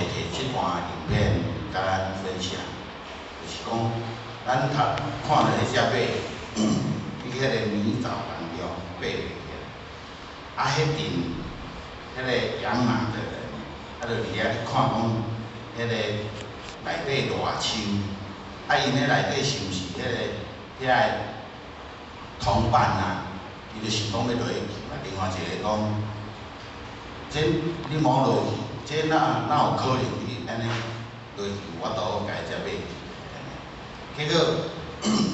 摕這段影片共咱分享，就是講，咱頭看著彼隻馬，佇彼個泥沼當中爬袂起來，啊，彼陣彼個養馬的人，啊，就佇遐咧看講，彼個內底偌深，啊，𪜶咧內底是毋是彼個遐个同伴啊？伊就想講欲落去救啊，另外一个講，這你莫落去，這哪哪有可能你按呢落去有法度共伊隻馬救？結果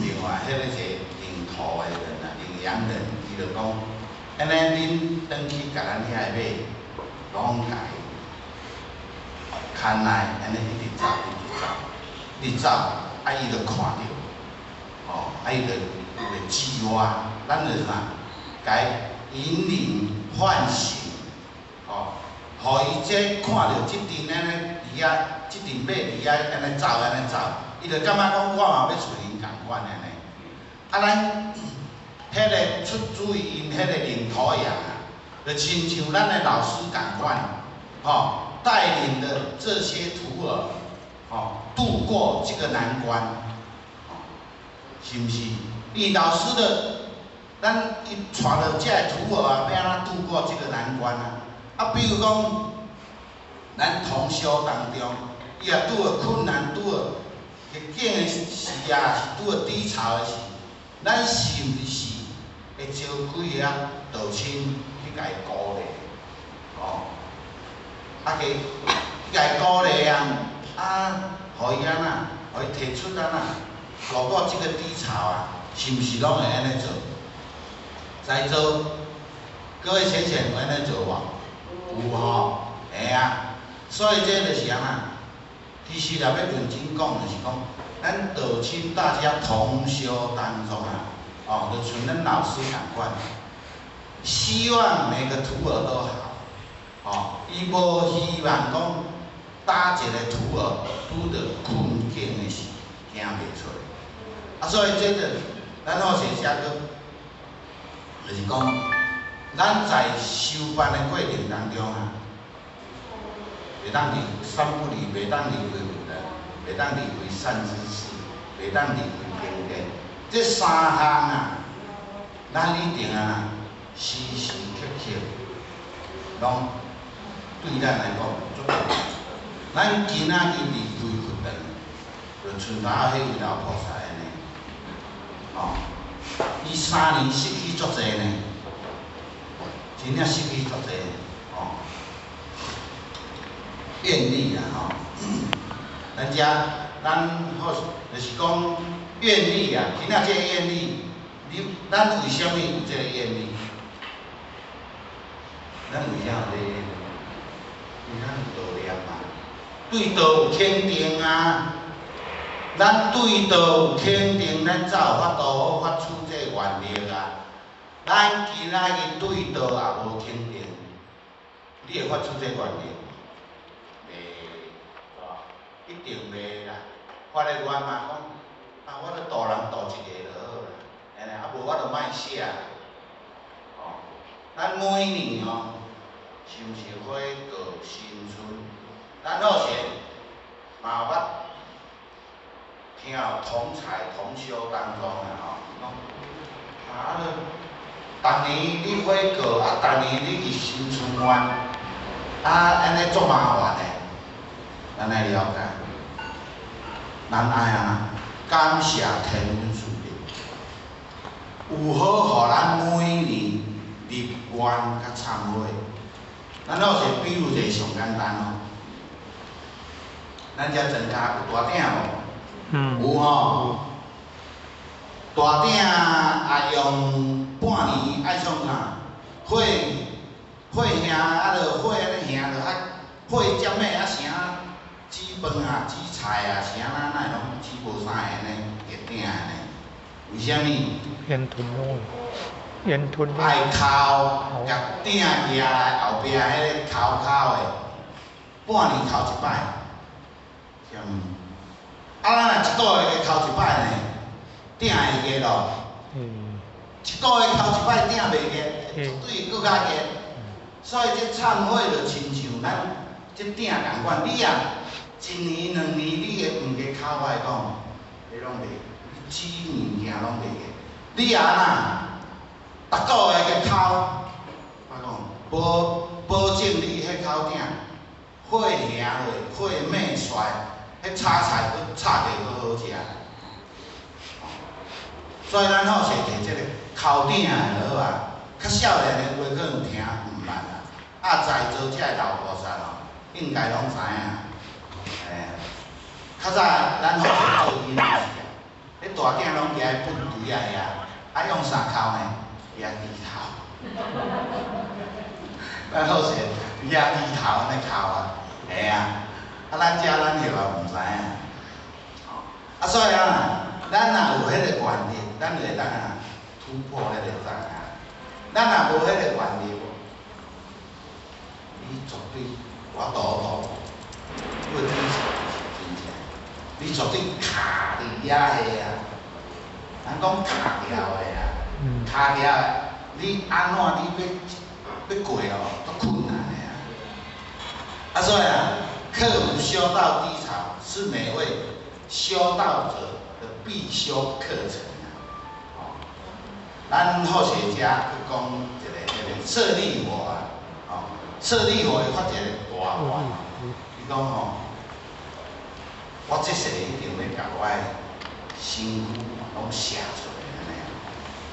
另外彼个一個領頭的人啊，領羊人，伊就講，按呢恁轉去共咱遐個馬攏共牽來，按呢一直走，一直走，一直走，啊伊就看著，吼，啊伊就就激發，咱就啥，共伊引領喚醒，吼，予伊這看著這陣按呢佇遐，這陣馬佇遐按呢走按呢走，伊就感覺講我嘛欲揣𪜶仝款按呢。啊，咱彼個出主意，𪜶彼個領頭羊啊，就親像咱的老師仝款，吼，帶領的這些徒兒，吼，度過這個難關，吼，是毋是？伊老師的，咱伊帶著這个徒兒啊，欲按怎度過這個難關啊？啊，比如講，咱同修當中，伊若拄著困難，拄著逆境的時啊，是拄著低潮的時，咱是毋是會招幾个啊道親去共伊鼓勵？吼，啊去去共伊鼓勵啊，啊，予伊按怎，予伊提出按怎，度過這個低潮啊，是毋是攏會按呢做？在座各位淺顯有按呢做無？有吼，會啊。所以這就是按怎？其實若欲認真講，就是講，咱道親大家同修當中啊，哦，就像咱老師仝款，希望每個徒兒都好，哦，伊無希望講佗一个徒兒拄著困境的時，行袂出來。啊，所以這就咱好勢寫閣，就是講，咱在修班的過程當中啊，袂當離三不離，袂當離開佛的，袂當離開善知識，袂當離開經典。這三項啊，咱一定啊，時時刻刻攏對咱來講足重要。咱今仔日離開佛堂，就賰頭彼位老菩薩按呢，吼，伊3年失去足濟呢，真正失去足濟，吼，願力啊，吼，咱遮咱好就是講願力啊，今仔這個願力，你咱為啥物有這個願力？咱為啥有這個願力？因為咱有道念嘛，對道有肯定啊。咱對道有肯定，咱才有法度發出這個願力啊。咱今仔日對道也無肯定，你會發出這個願力？袂，一定袂啦。發個願嘛，講啊，我著度人度一個就好啦，按呢啊無我著莫寫。吼，咱每年吼，是毋是火過新春？咱好勢嘛捌聽同儕同修當中啊吼，講啊，逐年你火過，啊，逐年你去新春願，啊，按呢足麻煩的，咱愛了解，咱愛按怎感謝天恩賜力，有好予咱每年立願佮懺悔。咱好勢比如一个上簡單哦，咱遮莊跤有大鼎無？嗯。有吼。大鼎也用半年愛創啥？火火兄啊，著火按呢兄著較火針的啊啥煮飯啊煮菜啊啥哪哪會攏煮無啥會按呢結鼎按呢？為啥物？煙吞落，煙吞落。愛敲，共鼎舉來後壁彼个敲敲的，半年敲一擺，啥物？啊，咱若一个月敲一擺呢，鼎會結囉。一个月敲一擺鼎袂結，絕對閣較結。所以這懺悔就親像咱這鼎仝款，你若一年兩年你會毋加哭，我會講，彼攏袂，你煮物件攏袂個。你若按怎，逐個月去哭，我講，保保證你彼口鼎火行落，火滅煞，彼炒菜閣炒袂閣好食。所以咱好勢提這個哭鼎的好啊，較少年的有的可能聽毋捌啦，啊，在座這个老菩薩哦，應該攏知影。嘿，較早咱好勢做囡仔時啊，彼大鼎攏舉佇畚堆仔遐，啊用啥哭呢？舉豬頭。咱好勢舉豬頭按呢哭啊，嘿啊，啊咱遮咱葉也毋知影。啊所以啊，咱若有彼個願力，咱就會當啊突破彼個障礙。咱若無彼個願力，你絕對無法度突破。你的底線是真正，你絕對卡佇遐個啊。人講卡牢的啊，卡牢的，你按怎你欲過哦，足困難的啊。啊所以啊，克服修道低潮是每位修道者的必修課程啊。哦，咱好勢遮去講一个彼个舍利弗啊，哦，舍利弗伊發一個大願，伊講吼，我這世一定欲共我的身軀攏捨出來按呢。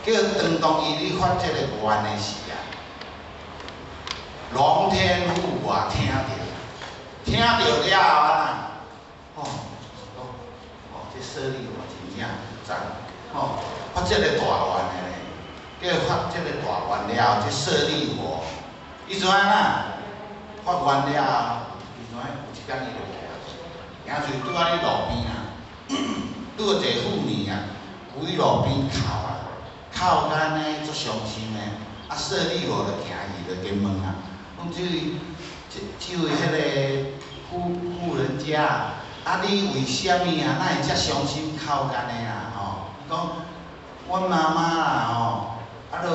叫當當伊咧發這個願的時啊，龍天護法聽著，聽著了後啊，吼，講，哦，這舍利弗真正讚，吼，發這個大願的呢，叫發這個大願了後，這舍利弗，伊怎按怎？發願了後，伊怎有一工伊就行出去，拄仔咧路邊啊，拄著一个婦女啊，規路邊哭啊，哭甲按呢足傷心的，啊舍利弗就行去就去問啊，講這位這這位彼個婦人家，啊你為啥物啊？哪會遮傷心哭甲按呢啊？吼，伊講，阮媽媽啊吼，啊著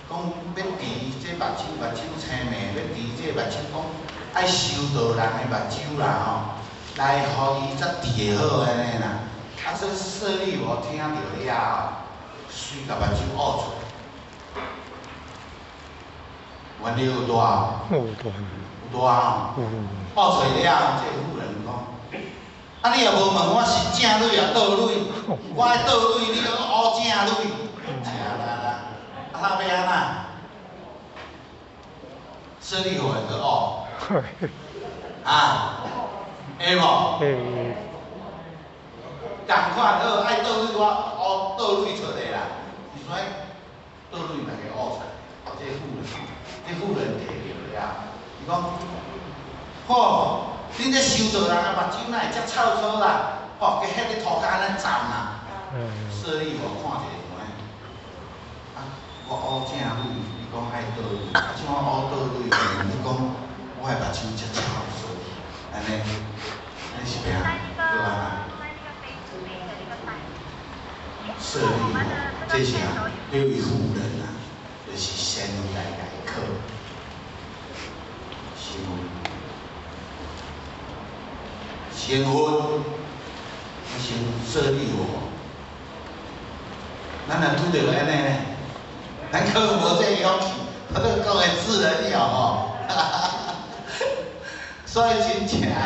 講欲治這目睭，目睭青盲，欲治這目睭，講愛修道人的目睭啦吼，來予伊才治會好按呢啦。啊，這舍利弗聽著了後，隨共目睭挖出來。願力有大無？有大。有大吼。挖出來了後，這個婦人講：啊，你也無問我是正蕊抑倒蕊，我愛倒蕊，你閣挖正蕊，食力啦！啊，那欲按怎？舍利弗會閣挖？啊？會無？會。仝款好，愛倒蕊我挖倒蕊出來啦。伊怎倒蕊嘛共挖出來？予這婦人，這婦人提著了，伊講：吼，恁這修道人的目睭哪會遮臭粗啦？吼，佮彼个塗跤按呢鏨啦。舍利弗看者想啊，我挖正蕊，你講愛倒蕊，啊，像我挖倒蕊，你講我的目睭遮臭臊，按呢，按呢是欲按怎？閣按怎？舍利弗，這是啊，這位婦人啊，就是先來共伊考身份，身份，先舍利弗，咱若拄著按呢呢，咱可能無這個勇氣，我都講的自然有吼，所以真正啊，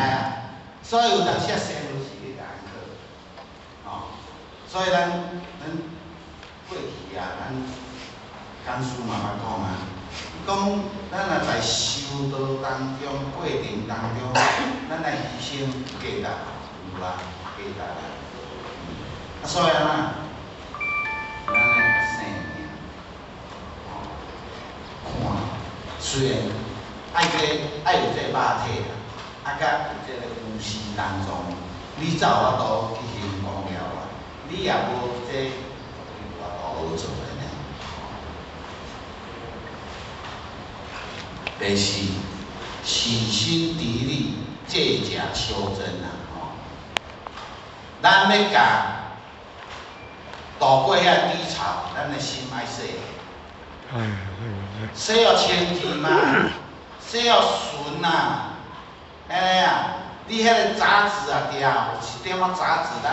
所以有當時身份是咧共人考，吼，所以咱過去啊，咱講師嘛捌講啊，伊講咱若在修道當中過程當中，咱來犧牲價值有啊，價值啊，啊所以按怎，咱的生命，吼，看，雖然愛這愛有這個肉體啦，啊，佮有這個無私當中，你才有法度去行功了啊，你若無這，你無法度好做的呢。第四，洗心砥礪，借假修真啊！吼，咱欲共渡過遐低潮，咱的心愛洗，洗予清淨嘛，洗予純啊，按呢啊，你彼个雜質啊，對啊，有一點仔雜質，咱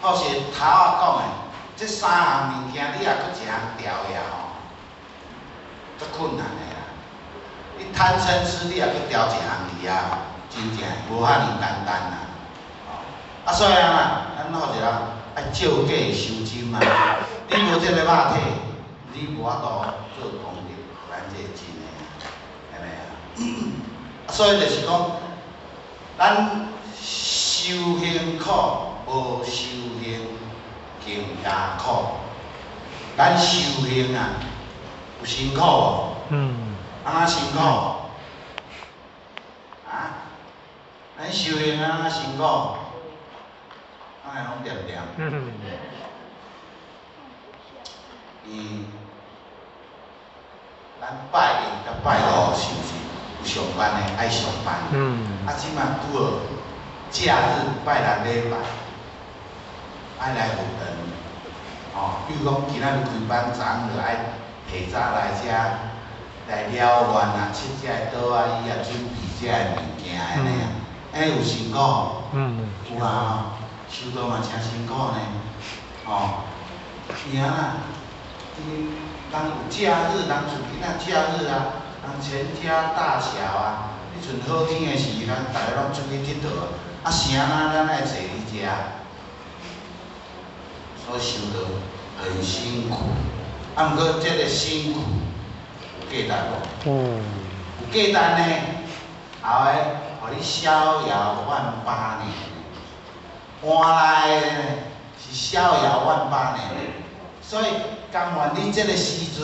好似頭仔講的，這三項物件，你若閣一項掉去啊吼，足困難的啦。你貪嗔痴，你若閣掉一項去啊，真正無遐爾簡單啦。啊，所以啊，咱好一人愛照假修真啊。你無這个肉體，你無法度做功德，咱這是真的啊，按呢啊。啊，所以就是講，咱修行苦，無修行更加苦。咱修行啊，有辛苦無？嗯。按怎辛苦？啊？咱修行按怎辛苦？按呢攏恬恬。伊，咱拜一佮拜五是毋是有上班的愛上班？啊，這馬拄好假日拜六禮拜，愛來佛堂。吼，比如講今仔日開班，昨昏就愛提早來遮來了願啊，切這个桌仔椅啊，準備這个物件按呢啊，按呢有辛苦無？有啊，修道嘛誠辛苦呢，吼，伊按怎？人有假日，人像今仔假日啊，人全家大小啊，彼陣好天的時，人逐家攏出去𨑨迌啊，啊啥啊咱愛坐佇遮，所以修道很辛苦，啊，毋過這个辛苦有價值無？有。有價值呢，後下予你逍遙萬八年，換來的是逍遙萬八年，所以甘願你這个時陣，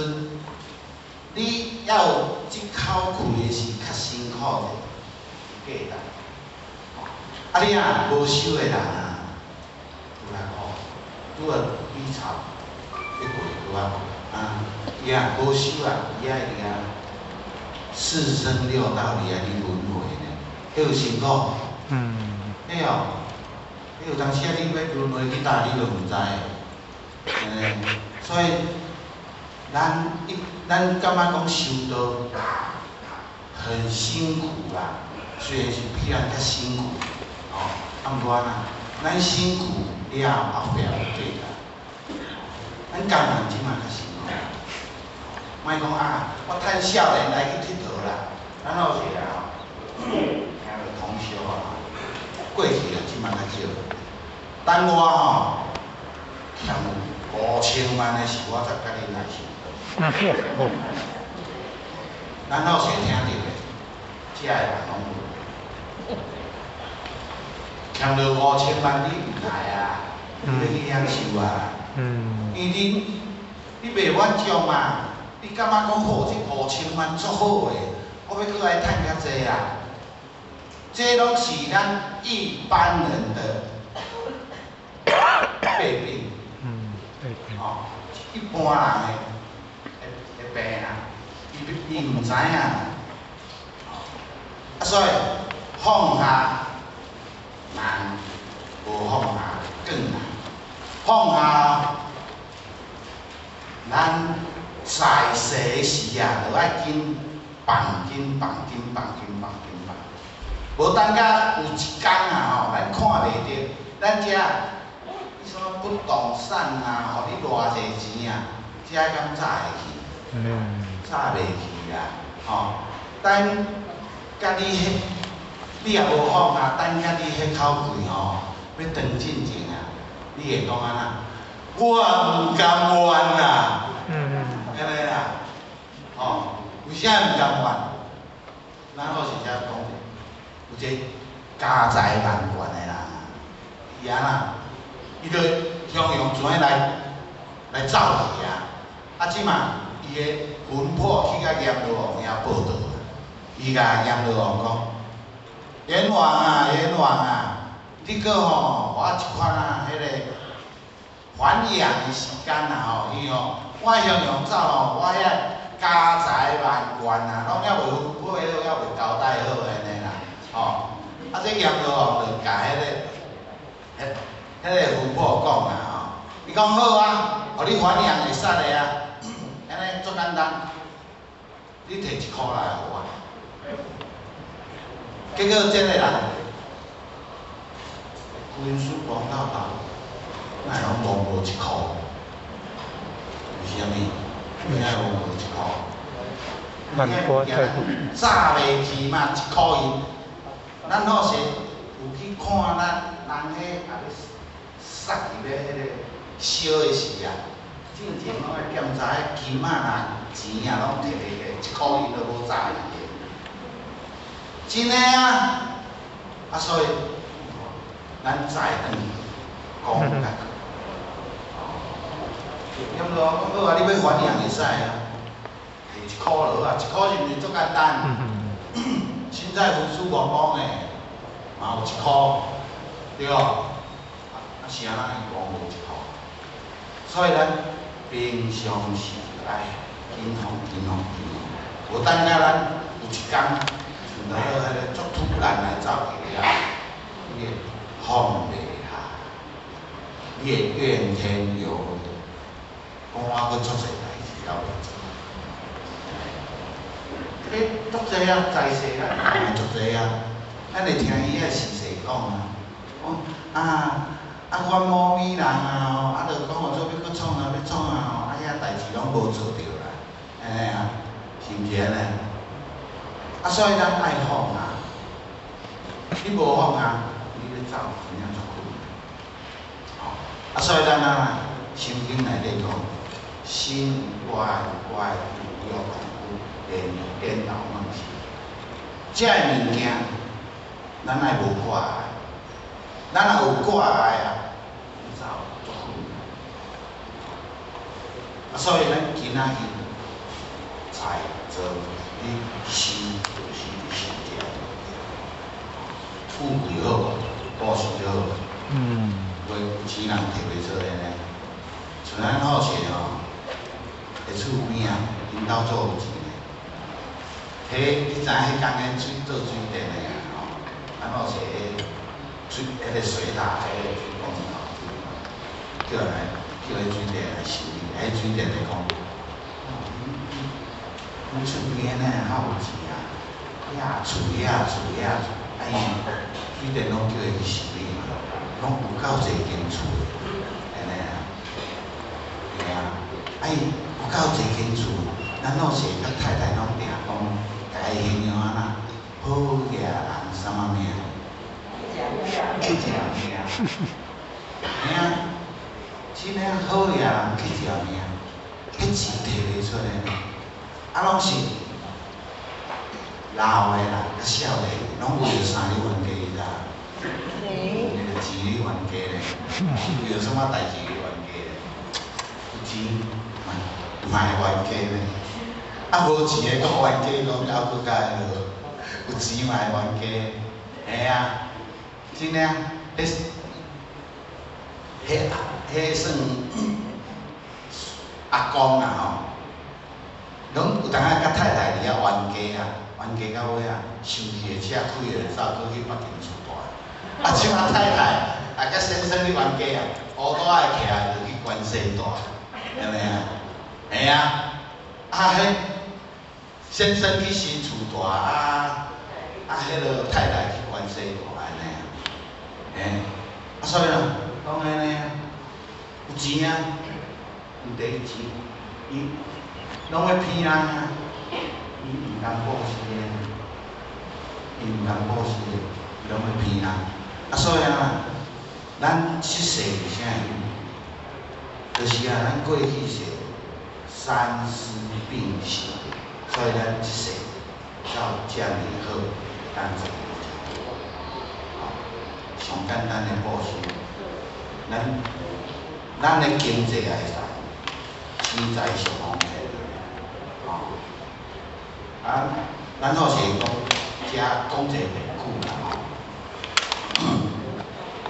你猶有這口氣的是較辛苦者，有價值。啊，你若無修的人啊，有力苦，拄好低潮，欲過拄仔過啊，伊若無修啊，伊愛佇遐四生六道佇遐咧輪迴呢，彼有辛苦？彼哦，彼有當時啊，你欲輪迴去佗，你都毋知。嗯，所以咱一咱感覺講修道很辛苦啦，雖然是比咱較辛苦，吼，啊毋過按怎，咱辛苦了後壁有價值。咱甘願這馬較辛苦，莫講啊，我趁少年來去𨑨迌啦，咱好勢啊吼，聽著通宵啊，過去啊，這馬較少。等我吼欠5000萬的時，我才佮恁來修道。咱好勢聽著的，遮的人攏有。欠著五千萬，你毋來啊？你欲去享受啊？因為你袂滿足嘛？你感覺講好，這五千萬足好的，我欲閣來趁較濟啊！這攏是咱一般人的弊病。吼，一般人的病啦，伊毋知影。啊，所以放下難，無放下更難。放下，咱在世時啊，就愛緊放，緊放，緊放，緊放，緊放。無等甲有一工啊吼，咱看袂著，咱遮你什麼不動產啊，予你偌濟錢啊，這敢早會去？早袂去啦，吼！等佮你彼，你也無放下，等佮你彼口氣吼，欲斷進前啊，你會講按怎？我毋甘願啦，按呢啦，吼，為啥毋甘願？咱好時才講者，有一個家財萬貫的人，伊按怎？伊就雄雄船來走去啊！啊，這馬伊的魂魄去共閻羅王遐報到，伊共閻羅王講：閻王啊，閻王啊，你閣吼，我這款啊，彼個還陽的時間啊吼，伊吼，我雄雄走吼，我遐家財萬貫啊，攏猶未分配好，猶未交代好按呢啦，吼！啊，這閻羅王就共彼個魂魄講啊吼，伊講好啊，予你還陽會使的啊，按呢足簡單，你提一箍來予我。結果這個人，軍事講到頭，哪會攏無一箍？為啥物？哪會無一箍？難過太早袂去嘛，一箍銀。咱好勢有去看咱人彼也咧殺入咧彼个燒的時啊，進前攏愛檢查彼金仔啦、錢啊，攏摕來一箍銀都無炸去的。真的啊！啊，所以咱再轉講較對毋對？好啊，你欲還陽會使啊，摕一箍就好啊，一箍是毋是足簡單？凊彩文殊王講的，嘛有一箍，對無？啊，是按怎伊講無一箍？所以咱平常時愛謹防、謹防、謹防。無等下咱有一工，像倒彼个足突然來走去了，你會放袂下，你會怨天尤人，講我閣足濟代誌猶未做。欸，足濟啊，在世啊，嘛足濟啊。咱會聽伊遐事實講啊，講啊啊，阮某咪人啊吼，啊，就講我做欲閣創啊，欲創啊吼，啊遐代誌攏無做著啦，按呢啊，是毋是按呢？啊，所以咱愛放下，你無放下，你欲走真正足困難。吼，啊，所以咱啊，心經內底講，心有掛礙，有掛礙，有欲恐懼，連顛倒夢想。這个物件，咱愛無掛礙，咱若有掛礙啊，你走足困難。啊，所以咱今仔日在做你修，就是你修這个物件。富貴好無？布施就好。有錢人摕袂出來呢。像咱好勢吼，佇厝邊啊，𪜶兜足有錢的。彼你知影彼工彼水做水電的啊吼，咱好勢水彼个水塔，彼个水管吼，叫人來叫彼水電來修理，彼水電的講，阮厝邊仔較有錢啊，遐厝遐厝遐厝，啊伊水電攏叫伊去修理嘛，攏有夠濟間厝的，按呢啊，嘿啊，啊伊有夠濟間厝，咱老勢佮太太攏定講，共伊形容按怎，好額人啥物命？去食命，嘿啊，真的好額人去食命，彼錢摕袂出來呢，啊攏是老的啦，佮少年，攏為著啥咧冤家你知？為著錢咧冤家咧，為著啥物代誌咧冤家咧？有錢嘛嘛會冤家咧，啊無錢的閣冤家講猶閣較彼落，有錢嘛會冤家，嘿啊，真的啊，彼彼彼算阿公啦吼，攏有當仔佮太太佇遐冤家啊，冤家到尾啊，生氣的車開就走閣去別間厝蹛。啊，這馬太太啊佮先生去冤家啊，烏帶仔起來就去關西蹛，對毋對啊？嘿啊，啊彼先生去新厝蹛啊，啊彼个太太去關西蹛按呢啊，嘿，啊所以啦，講按呢啊，有錢啊，問題錢，伊攏欲騙人啊，伊毋甘布施的，伊毋甘布施的，伊攏欲騙人。啊，所以啊，咱這世是啥意思？就是啊，咱過去世三思並行，所以咱這世才有遮爾好，會當做。吼，上簡單的布施，咱的經濟也會使，錢財上方便，吼。啊，咱好勢講，遮講一個典故啦吼。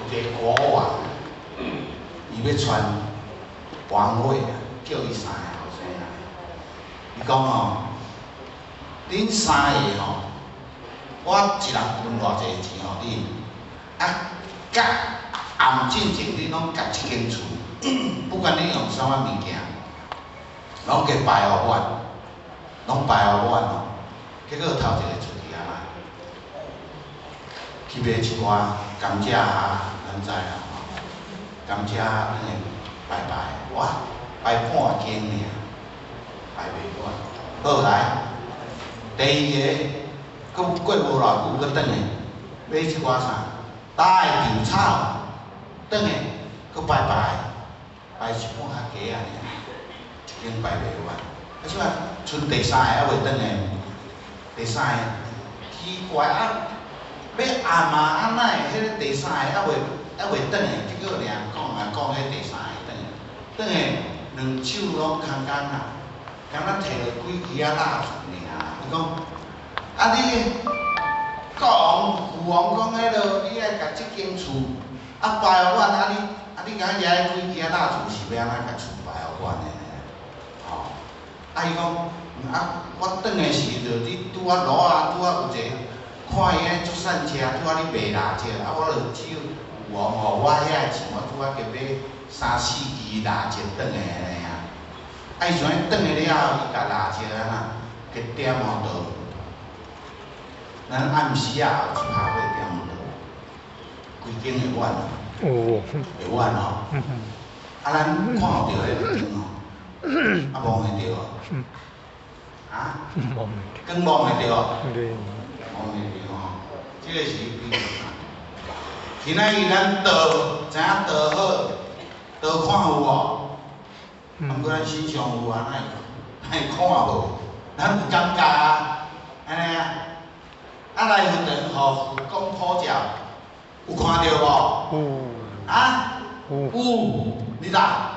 有一個國王，伊欲傳王位啊，叫伊三個後生仔。伊講吼，恁三個吼，我一人分偌濟錢予恁，啊，佮暗進前恁攏共這間厝，不管恁用啥物物件，攏共敗予我，攏敗予我哦。結果頭一個出去按怎？去買一寡甘蔗啊，咱知啦吼，甘蔗啊，轉來拜拜，哇，拜半間爾，拜袂完。好來，第二個，閣過無偌久，閣轉來買一寡啥，大的稻草，轉來閣拜拜，拜一半較低仔爾，一間拜袂完。啊，這擺賰第三个猶未轉來，第三个奇怪啊！欲按嘛啊哪會彼个第三个猶未轉來，結果爾講啊講，彼第三个轉來，轉來兩手攏空空啊，敢若提著幾支仔蠟燭爾。伊講啊你國王父王講彼落，你愛共這間厝啊拜予阮，啊你敢舉幾支仔蠟燭是欲按怎共厝拜予阮的呢？吼！啊伊講啊我轉的時陣，你拄仔路仔拄仔有一个看伊按呢足善食，拄仔咧賣蠟燭，啊我就只有有王予我遐个錢，我拄仔去買三四支蠟燭轉來按呢啊。啊伊像轉來了後，伊共蠟燭按怎去點予著，咱暗時仔後一拍火點著，規間會滿啊，有會滿吼。啊，咱看有著彼个光吼，啊望會著無？啊？望光望會著無？對。望會著吼，這个是比喻。今仔日咱道知影道好，道看有無？啊，毋過咱身上有啊，哪會看無？咱有感覺啊，按呢啊。啊，來佛堂予佛光普照，有看著無？有。啊？有。有，你知？啊？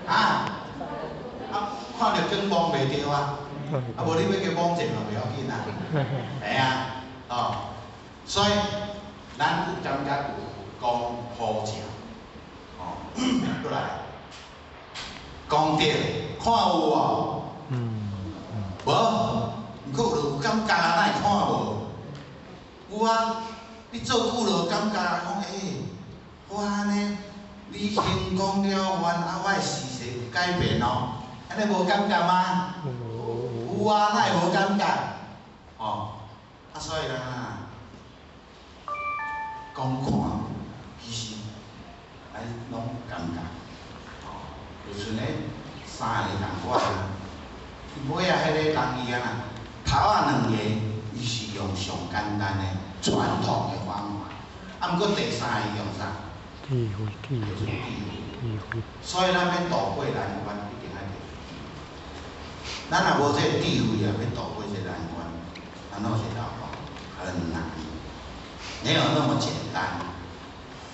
啊，看著光望袂著啊！啊，無你欲去摸者嘛袂要緊啊。會啊，哦，所以咱有感覺有光普照，哦，過來，功德看有無？無，毋過有感覺啊，哪會看無？有啊，你做久了有感覺講，欸，我按呢，你成功了願，啊，我的事實有改變哦，按呢無感覺嗎？有啊，哪會無感覺？哦，啊，所以咱啊，講看，其實咱攏感覺，哦，就像咧三个仝款啊，尾仔彼个人伊按怎，頭仔兩个伊是用上簡單的傳統的方法，啊，毋過第三个用啥？智慧，智慧，智慧。所以咱欲渡過難關，一定愛著智慧。咱若無這個智慧啊，欲渡過這個難關，咱攏是老講很難，沒有那麼簡單，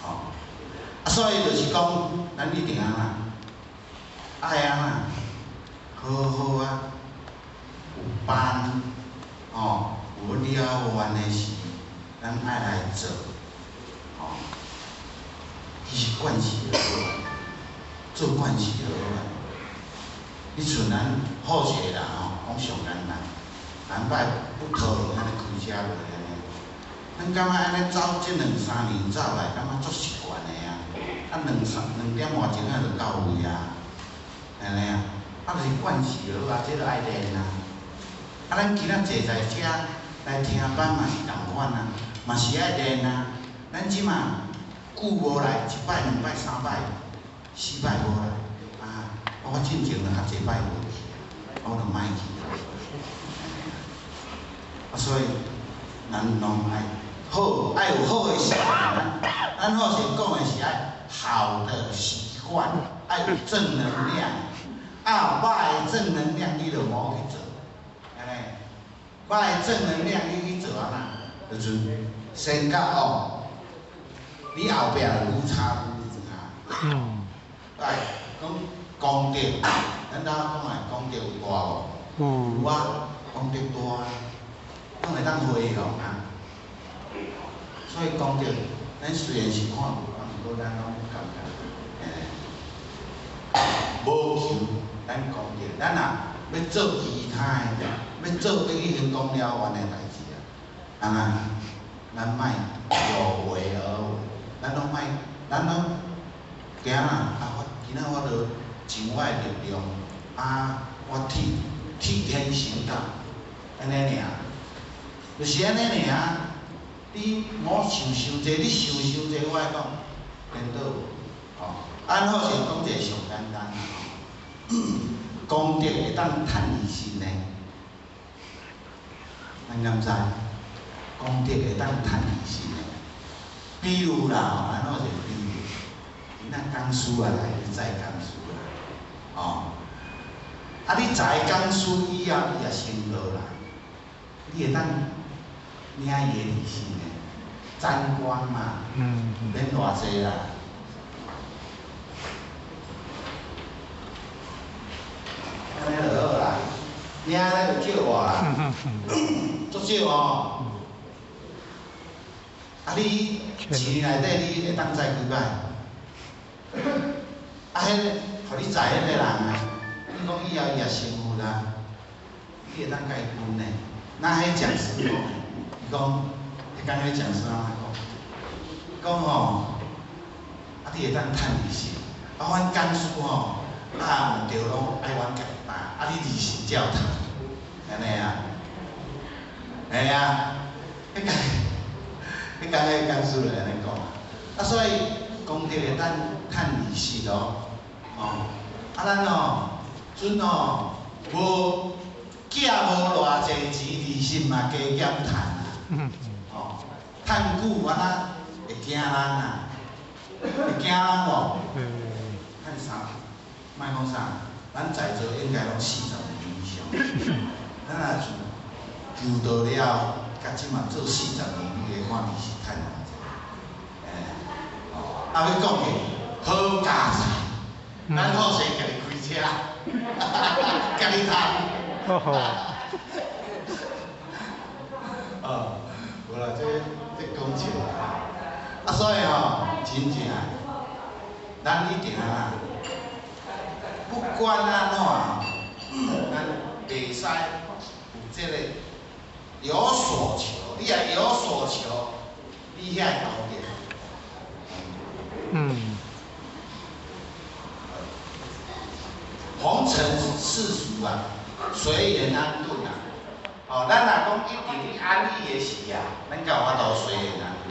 吼。啊，所以就是講，咱一定按怎，愛按怎，好好啊，有班，吼，有了願的事，咱愛來做，吼。其實慣勢就好啊，做慣勢就好啊。你像咱好勢的人吼，講上簡單，咱擺不可能按呢開車落按呢。咱感覺按呢走這兩三年走來，感覺足習慣的啊。啊，兩三兩點外鐘仔就到位啊，按呢啊，啊就是慣勢就好啊，這就愛練啊。啊，咱今仔坐在遮來聽班嘛是仝款啊，嘛是愛練啊。咱這馬久無來，一擺、兩擺、三擺、四擺無來，啊，我進前就較濟擺無去啊，我就莫去啊。啊，所以咱攏愛好，愛有好的習慣。咱好勢講的是愛好的習慣，愛有正能量。啊，歹的正能量你就無去做，按呢？歹的正能量你去做按怎？就像先甲惡，你後壁就愈差愈差。來講功德，咱頭講的功德有大無？有。有啊，功德大啊，攏會當回向啊。所以功德，咱雖然是看無，啊，毋過咱攏有感覺，欸，無求咱功德，咱若欲做其他的，欲做欲去成功了願的代誌啊，按怎？咱莫有為而為，咱攏莫，咱攏驚啊！啊，我今仔我著盡我的力量，啊，我替替天行道，按呢爾，就是按呢爾。你莫想傷濟，你想傷濟，我來講，顛倒無。吼，按好勢講一个上簡單吼，功德會當趁利息呢？咱敢知？功德會當趁利息呢？比如啦，吼，按好勢比如，今仔講師啊來，你載講師啦，吼，啊你載講師以後，伊也成道啦，你會當領伊的利息呢？沾光嘛，免偌濟啦。按呢就好啦，領咧就叫我啦，足少吼。啊，你一年內底你會當載幾擺？啊，彼个，予你載彼个人啊，你講以後伊也成佛啦，你會當共伊分呢？那彼講師講，伊講，彼工彼講師按怎講？講吼，啊，你會當趁利息，啊，阮講師吼，啊，毋著攏愛阮家己擔，啊，你利息照趁，按呢啊？嘿啊，彼工彼講師就按呢講，啊，所以功德會當趁利息哦，吼，啊，咱哦，陣吼無寄無偌濟錢，利息嘛加減趁啊，吼，趁久啊，若會驚人啊，會驚人無？趁啥？莫講啥，咱在座應該攏40年以上，咱若自求道了，到這馬做四十年，你會看利息趁偌濟？欸，哦，啊，欲講起好佳哉，咱好勢家己開車，家己趁。哦，無啦，這講笑啦。啊，所以吼，真正，咱一定啊，不管按怎，咱袂使有這个有所求。你若有所求，你遐會功德。紅塵世俗啊，隨緣安頓啊。哦，咱若講一直咧安逸的時啊，咱敢有法度隨緣安頓？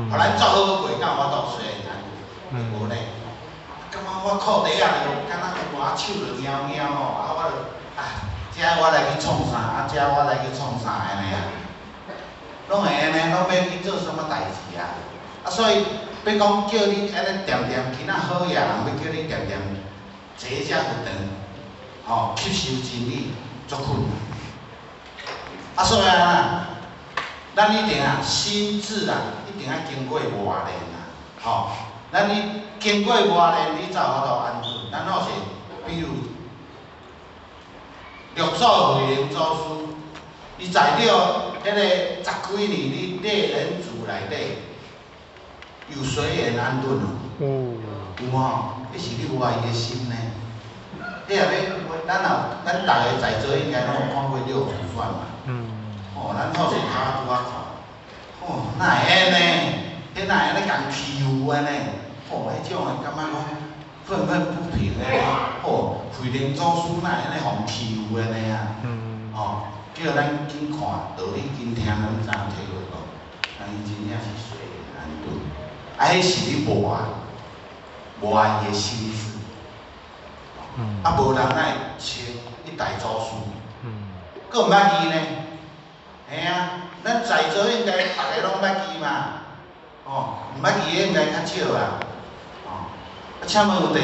予咱做好過，敢有法度隨緣安頓？無呢。感覺我褲底仔就敢若有寡手就貓貓吼，啊我就啊，這我來去創啥，啊這我來去創啥按呢啊，攏會按呢，攏欲去做啥物代誌啊？啊，所以欲講叫你按呢恬恬，今仔好野人欲叫你恬恬坐遮佛堂，吼，吸收真理，足困難。啊，所以啊，咱一定啊，心智啊，一定愛經過磨練啊，吼。咱你經過磨練，你才有法度安頓。咱好勢，比如六祖慧能祖師，伊在了彼个十幾年咧獵人族內底，有隨緣安頓無？有吼，彼是你無愛伊的心呢。你若欲，咱若咱逐个在座應該攏有看過《六祖傳》嘛？哦，咱好勢頭仔拄仔看，哦，哪會按呢？彼哪會按呢共欺負按呢？哦，彼種的感覺講憤憤不平的，哦，慧能祖師哪會按呢予欺負按呢啊？哦，叫咱緊看道理，緊聽，咱知影體會無？但伊真正是隨緣安頓，啊，彼是咧磨磨伊的心智。啊，無人哪會稱一代祖師？閣毋捌字呢？嘿啊，咱在座應該逐个攏捌字嘛？哦，毋捌字的應該較少啊。哦，啊，請問有第